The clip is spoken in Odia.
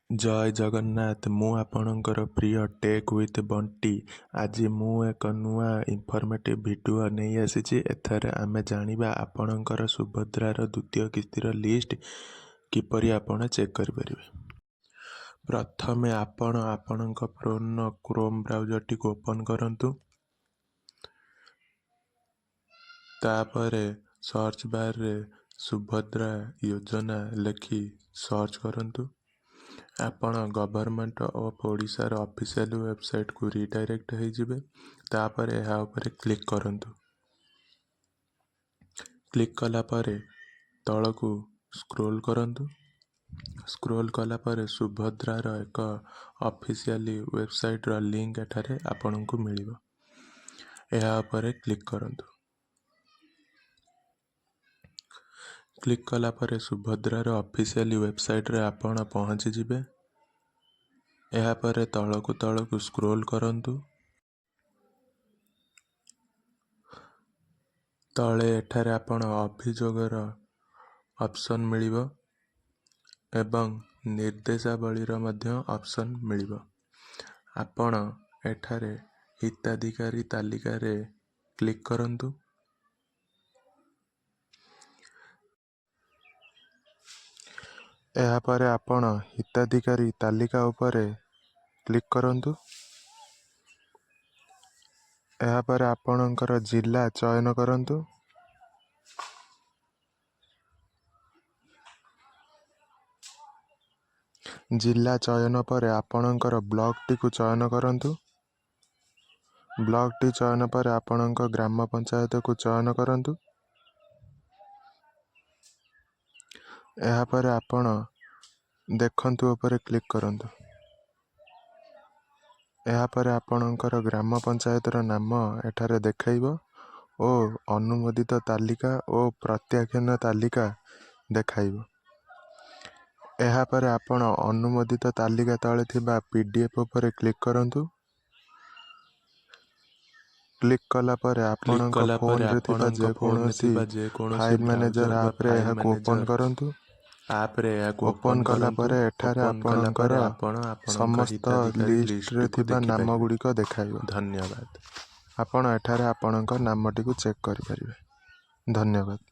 ଜୟ ଜଗନ୍ନାଥ। ମୁଁ ଆପଣଙ୍କର ପ୍ରିୟ ଟେକ୍ ୱିଥ୍ ବଣ୍ଟି। ଆଜି ମୁଁ ଏକ ନୂଆ ଇନଫର୍ମେଟିଭ୍ ଭିଡ଼ିଓ ନେଇ ଆସିଛି। ଏଥିରେ ଆମେ ଜାଣିବା, ଆପଣଙ୍କର ସୁଭଦ୍ରାର ଦ୍ୱିତୀୟ କିସ୍ତିର ଲିଷ୍ଟ କିପରି ଆପଣ ଚେକ୍ କରିପାରିବେ। ପ୍ରଥମେ ଆପଣ ଆପଣଙ୍କ ଫୋନ୍ର କ୍ରୋମ୍ ବ୍ରାଉଜରଟିକୁ ଓପନ୍ କରନ୍ତୁ। ତାପରେ ସର୍ଚ୍ଚ ବାର୍ରେ ସୁଭଦ୍ରା ଯୋଜନା ଲେଖି ସର୍ଚ୍ଚ କରନ୍ତୁ। ଆପଣ ଗଭର୍ଣ୍ଣମେଣ୍ଟ ଅଫ୍ ଓଡ଼ିଶାର ଅଫିସିଆଲ ୱେବସାଇଟ୍କୁ ରିଡାଇରେକ୍ଟ ହେଇଯିବେ। ତାପରେ ଏହା ଉପରେ କ୍ଲିକ୍ କରନ୍ତୁ। କ୍ଲିକ୍ କଲା ପରେ ତଳକୁ ସ୍କ୍ରୋଲ୍ କରନ୍ତୁ। ସ୍କ୍ରୋଲ୍ କଲା ପରେ ସୁଭଦ୍ରାର ଏକ ଅଫିସିଆଲି ୱେବସାଇଟ୍ର ଲିଙ୍କ ଏଠାରେ ଆପଣଙ୍କୁ ମିଳିବ। ଏହା ଉପରେ କ୍ଲିକ୍ କରନ୍ତୁ। କ୍ଲିକ୍ କଲା ପରେ ସୁଭଦ୍ରାର ଅଫିସିଆଲି ୱେବସାଇଟ୍ରେ ଆପଣ ପହଞ୍ଚିଯିବେ। ଏହାପରେ ତଳକୁ ତଳକୁ ସ୍କ୍ରୋଲ୍ କରନ୍ତୁ। ତଳେ ଏଠାରେ ଆପଣ ଅଭିଯୋଗର ଅପସନ୍ ମିଳିବ ଏବଂ ନିର୍ଦ୍ଦେଶାବଳୀର ମଧ୍ୟ ଅପସନ୍ ମିଳିବ। ଆପଣ ଏଠାରେ ହିତାଧିକାରୀ ତାଲିକାରେ କ୍ଲିକ୍ କରନ୍ତୁ। ଏହାପରେ ଆପଣ ହିତାଧିକାରୀ ତାଲିକା ଉପରେ କ୍ଲିକ୍ କରନ୍ତୁ। ଏହାପରେ ଆପଣଙ୍କର ଜିଲ୍ଲା ଚୟନ କରନ୍ତୁ। ଜିଲ୍ଲା ଚୟନ ପରେ ଆପଣଙ୍କର ବ୍ଲକଟିକୁ ଚୟନ କରନ୍ତୁ। ବ୍ଲକଟି ଚୟନ ପରେ ଆପଣଙ୍କ ଗ୍ରାମ ପଞ୍ଚାୟତକୁ ଚୟନ କରନ୍ତୁ। ଏହାପରେ ଆପଣ ଦେଖନ୍ତୁ ଉପରେ କ୍ଲିକ୍ କରନ୍ତୁ। ଏହାପରେ ଆପଣଙ୍କର ଗ୍ରାମ ପଞ୍ଚାୟତର ନାମ ଏଠାରେ ଦେଖାଇବ ଓ ଅନୁମୋଦିତ ତାଲିକା ଓ ପ୍ରତ୍ୟାଖ୍ୟାନ ତାଲିକା ଦେଖାଇବ। ଏହାପରେ ଆପଣ ଅନୁମୋଦିତ ତାଲିକା ତଳେ ଥିବା PDF ଉପରେ କ୍ଲିକ୍ କରନ୍ତୁ। କ୍ଲିକ୍ କଲା ପରେ କ୍ଲିକ୍ ଆପଣଙ୍କ କଲା ପରେ ଫୋନରେ ଥିବା ଆପଣଙ୍କ ଫୋନରେ ଯେକୌଣସି ଥିବା ଯେକୌଣସି ଫାଇଲ୍ ମ୍ୟାନେଜର ବ୍ରାଉଜର ବା ଆପ୍ରେ ଫାଇଲ୍ ଏହାକୁ ଓପନ୍ ମ୍ୟାନେଜର କରନ୍ତୁ। ଆପ୍ରେ ଏହାକୁ ଓପନ୍ ଓପନ୍ କଲା କରନ୍ତୁ। ପରେ ଏଠାରେ ଓପନ୍ କଲା ଆପଣଙ୍କର ପରେ ଆପଣ ଆପଣଙ୍କ ସମସ୍ତ ହିତାଧିକାରୀ ଲିଷ୍ଟରେ ଲିଷ୍ଟଟିକୁ ଥିବା ନାମ ଦେଖିପାରିବେ। ଗୁଡ଼ିକ ଦେଖାଇବ। ଧନ୍ୟବାଦ। ଆପଣ ଏଠାରେ ଆପଣଙ୍କ ନାମଟିକୁ ଚେକ୍ କରିପାରିବେ। ଧନ୍ୟବାଦ।